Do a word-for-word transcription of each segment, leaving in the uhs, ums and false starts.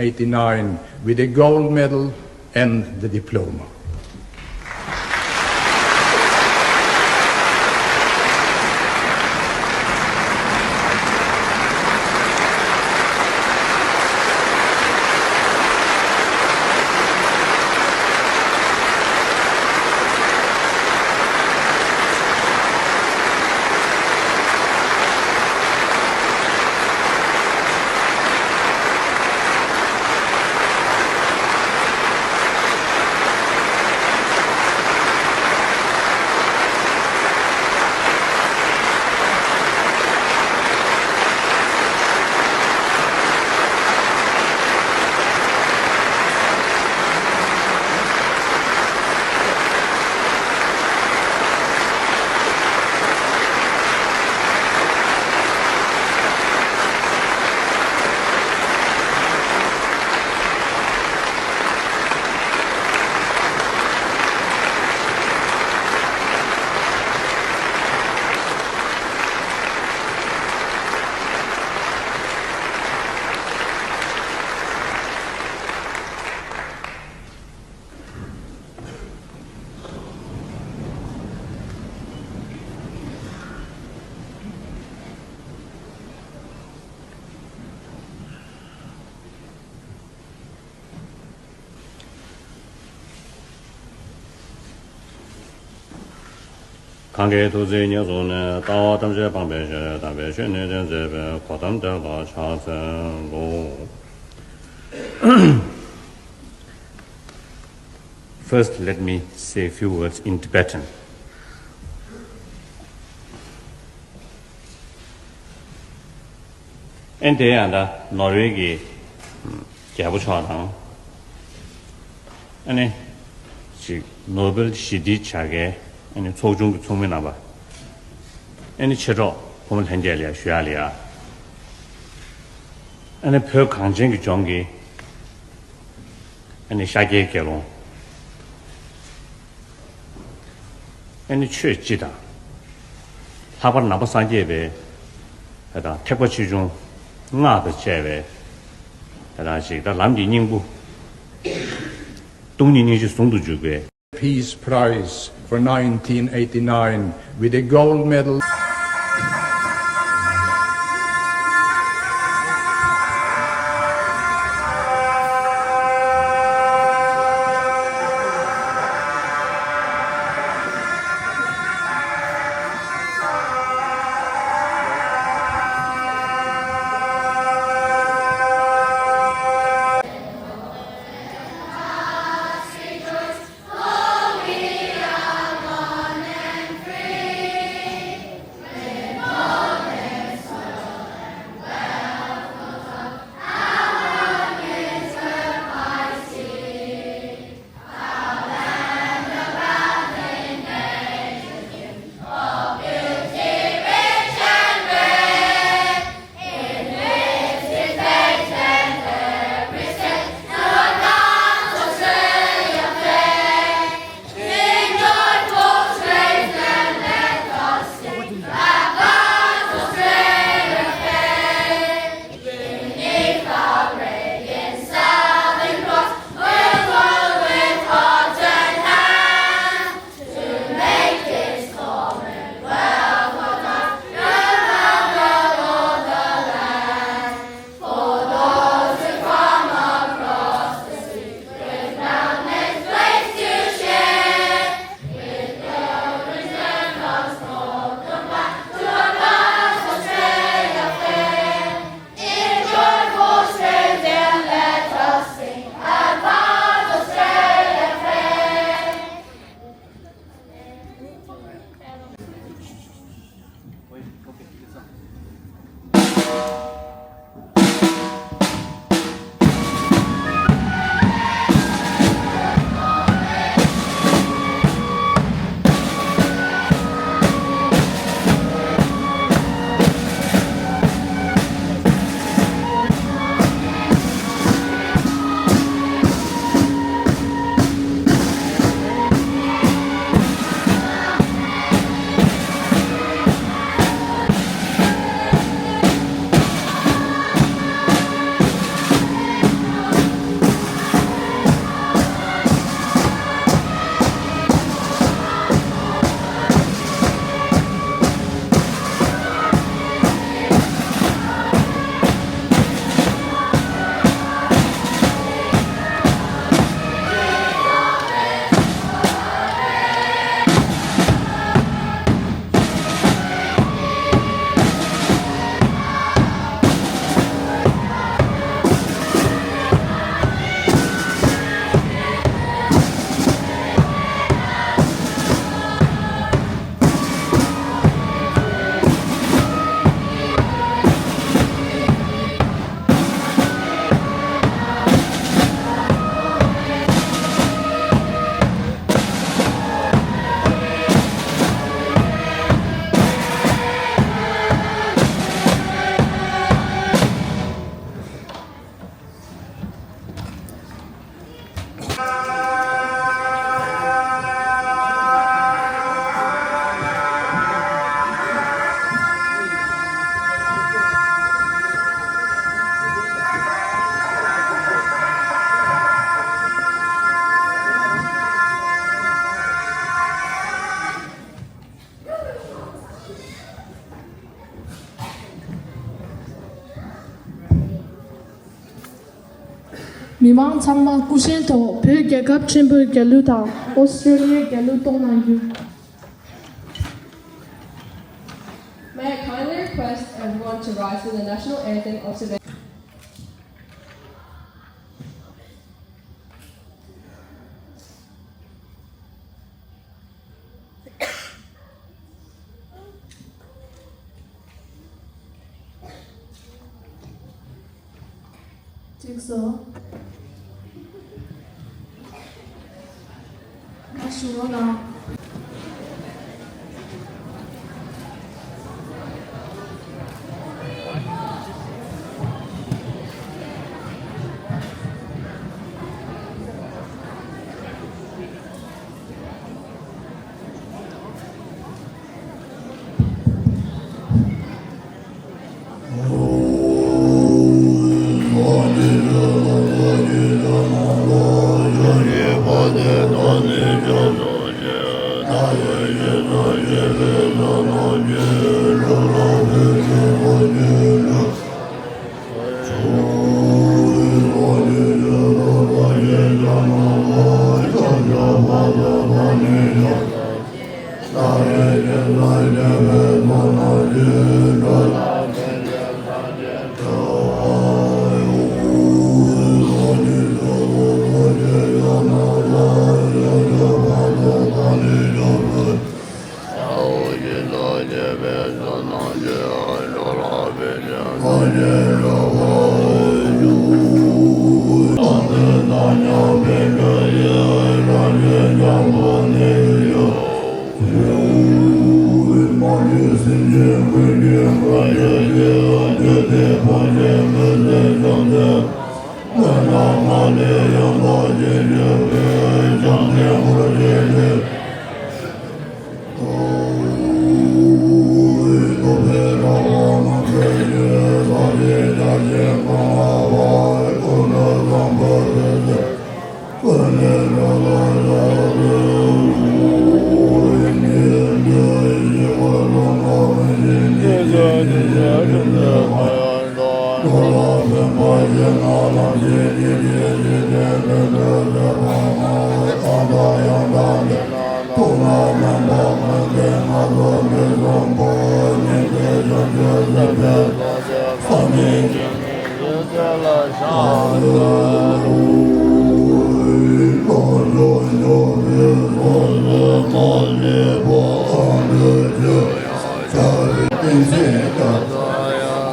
eighty-nine with a gold medal and the diploma. གང་གི་ཐུགས་བརྩེ་ཉེར་བཟུང་ནས། ལྟ་བ་ཐམས་ཅད་སྤངས་པའི་ཕྱིར། དམ་པའི་ཆོས་ནི་སྟོན་མཛད་པའི། གོ་ཏམ་དེ་ལ་ཕྱག་འཚལ་ལོ། First, let me say a few words in Tibetan. ཨན་དེ་ཡང་ད་ནོར་ཝེ་གི་རྒྱལ་པོ་མཆོག་དང་། ཨ་ནི་ཅིག་ནོ་བེལ་ཞི་བདེའི་བྱ་དགའི་ཨ་ནི་ཚོགས་ཆུང་གི་ཚོགས་མི་རྣམ་པ། ཨ་ནི་མཆེད་གྲོགས་བུ་མོ་ལྷན་རྒྱས་ལ་ཡ་ཞུ་ཡག་ལ་ཡ། ཨ་ནི་བོད་གངས་ཅན་གྱི་ལྗོངས་ཀྱི་ཨ་ནི་ཤཱཀྱའི་དགེ་སློང་། ཨ་ནི་ཆོས་སྤྱི་དང་། ལྷག་པར་ནང་པ་སངས་རྒྱས་པའི་དེ་དང་ཐེག་པ་ཆེ་ཆུང་སྔགས་དང་བཅས་པའི་དེ་དང་ཅིག་ད་ལམ་གྱི་སྙིང་པོ། སྟོང་ཉིད་སྙིང་རྗེ་ཟུང་དུ་འཇུག་པའི། Peace Prize for nineteen eighty-nine with a gold medal. མི་མང་ཚང་མ་སྐུ་བཞེངས་ཐོག་བོད་རྒྱལ་ཁབ་ཆེན་པོའི་རྒྱལ་གླུ་དང་ཨོ་སི་ཀྲོ་ལི་ཡའི་རྒྱལ་གླུ་གཏོང་གནང་རྒྱུ། May I kindly request everyone to rise for the national anthem of Tibet? ཅིག་སོ། ང་ཞུ་བ་ལ།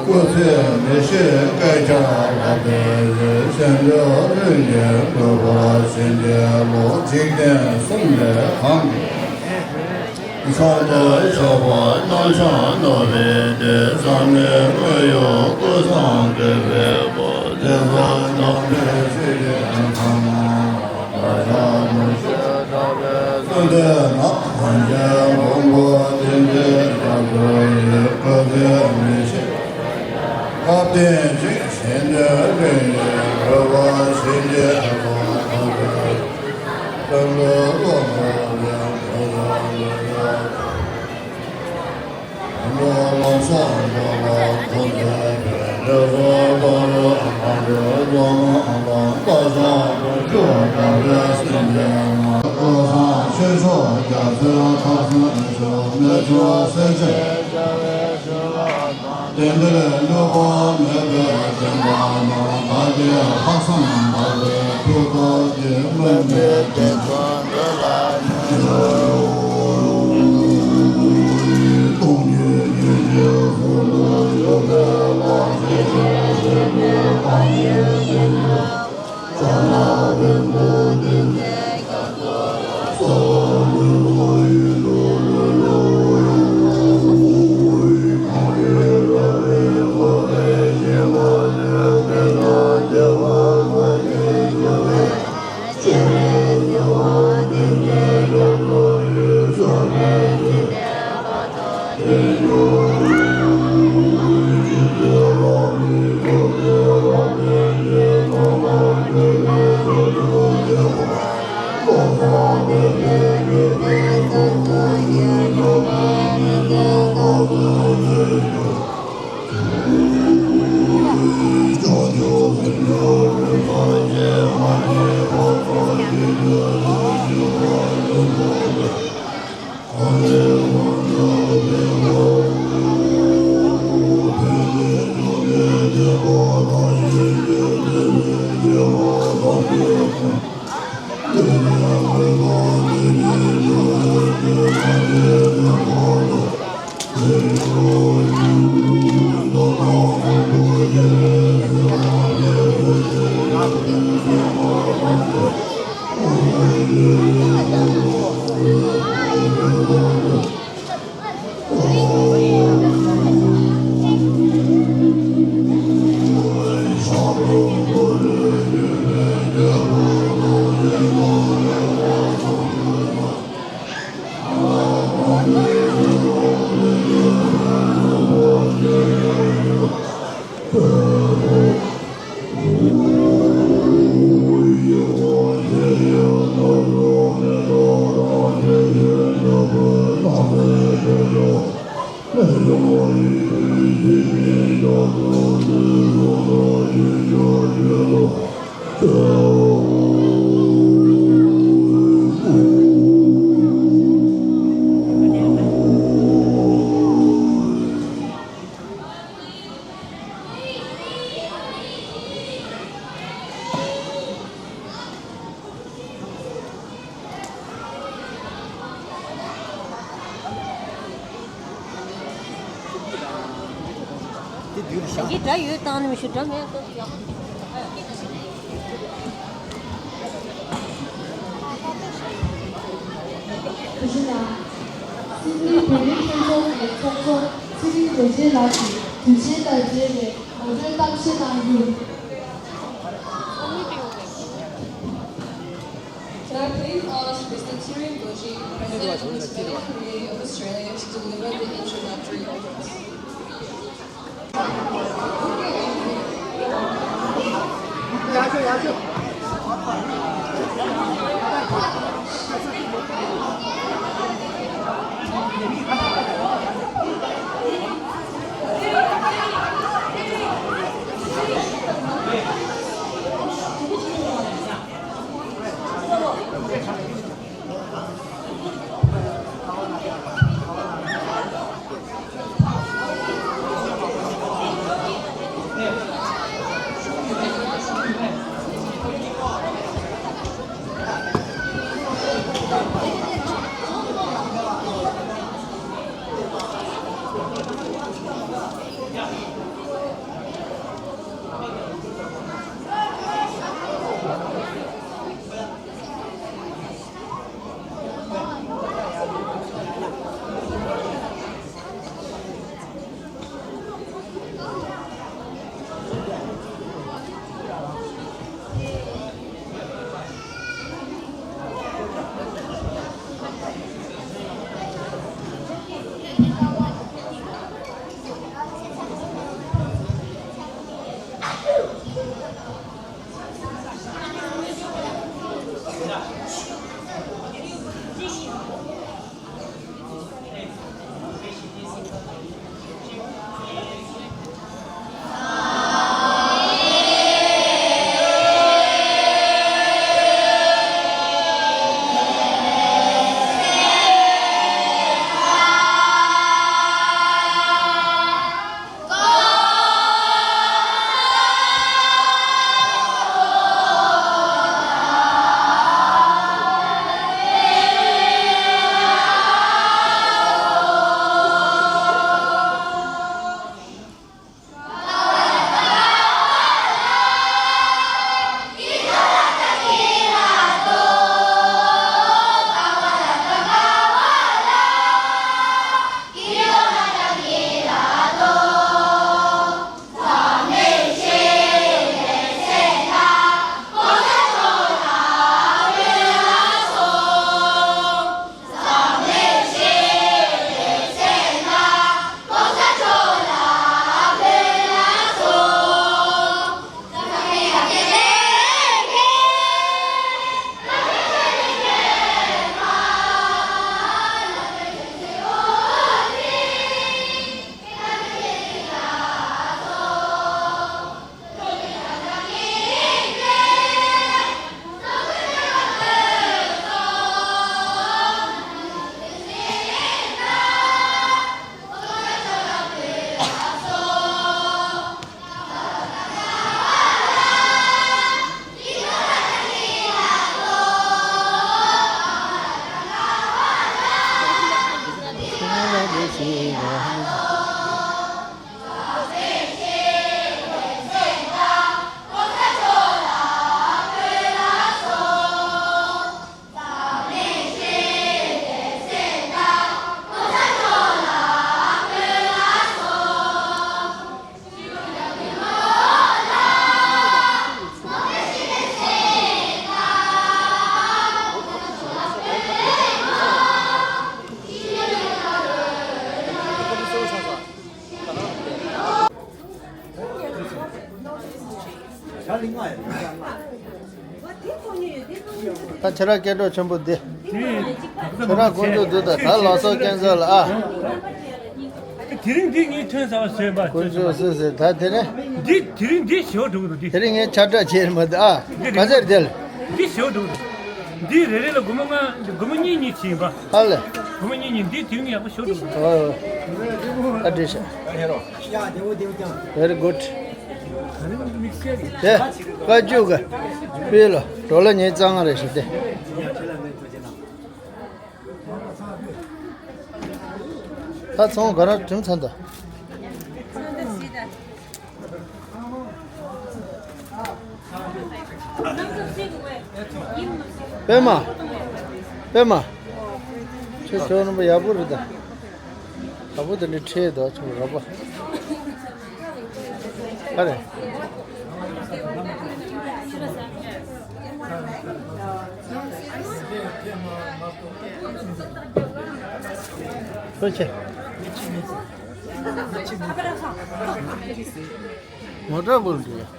སྐུ་ཚེ་མི་ཤིགས་བསྐལ་བརྒྱར་བརྟན། སེམས་ལ་རིང་ལས་འགྲོ་བ་བཞིན་གྱི་བློ། འཇིག་རྟེན་གསུམ་ལས་གང་གི་མཆོག་ཏུ་གྱུར་པ། རྣམ་གཞག་རྣོ་བའི་དེ་བསམ་ནས་དངོས་ཡོད་ཀུན་བཟང་དགེ་བའི་བུ། དེ་ཚོ་རྣམ་པའི་ཚིག་གི་ཁམས། དེ་དུས་ལ་བཞག་ཡི་འདྲ་ཡོད་བཏང་ནི་མི་ཤེས་འདྲ་མེད་ལྟོས་ཀྱང་། བཀྲ་ཤིས་ལགས། སྲིད་བློན་བོད་མིའི་ལྷན་ཚོགས་ཀྱི་ཚོགས་གཙོ་ཚེ་རིང་རྡོ་རྗེ་ལགས་ཀྱིས་དུས་ཆེན་དང་འབྲེལ་བའི་ངོ་སྤྲོད་གཏམ་བཤད་གནང་རྒྱུ། Can I please ask Mister Tshering Dorji, President of the Tibetan Community of Australia, to deliver the introductory address? ད་ཁྱེད་རང་སྐད་གྲགས་ཆེན་པོ་འདི། ཁྱེད་རང་དཀོན་མཆོག་འདུག་ད་ད་ལགས་སོ་སྐལ་བཟང་ལགས་ཨ། དེ་རིང་འདི་ངས་ཐོན་ཟ་བ་བཟོས་པ། དཀོན་མཆོག་སུ་ཟེར་ད་དེ་ནས། འདི་དེ་རིང་འདི་ཞོ་འགྲོ་གི་འདུག་འདི། དེ་རིང་ངས་ཁྱབ་བསྒྲགས་བྱས་མ་འདུག་ཨ། འདི་ག་ཚད་དེ་ལ། འདི་ཞོ་འགྲོ་གི་འདུག་འདི་རེ་རེ་ལ་སྒོར་མོ་ལྔ་སྒོར་མོ་གཉིས་གཉིས་བྱིན་པ། ཧ་ལས། སྒོར་མོ་གཉིས་གཉིས་འདི་དེ་རིང་ཡག་པོ་ཞོ་འགྲོ་གི་འདུག་ཨ་འདྲེ་ཤ། Very good. དེ་བཀའ་བརྒྱུད་གི་དཔེ་ལ་ཌོ་ལར་ཉིས་རྩ་ལྔ་རེ་ཞིག་སྟེ། ད་ཚོང་ག་རང་གྲིམ་ཚར་འདུག་པད་མ། པད་མ། ཁྱོད་ཁྱོད་རྣམ་པ་ཡག་པོ་རེད་ད། ཡག་པོ་དེ་འདྲ་ཁྲེལ་འདུག་ཁྱོད་རོགས་པ། ག་རེ། ལྷོད་ཆེ། མོ་ཊ་བུལ་འདུག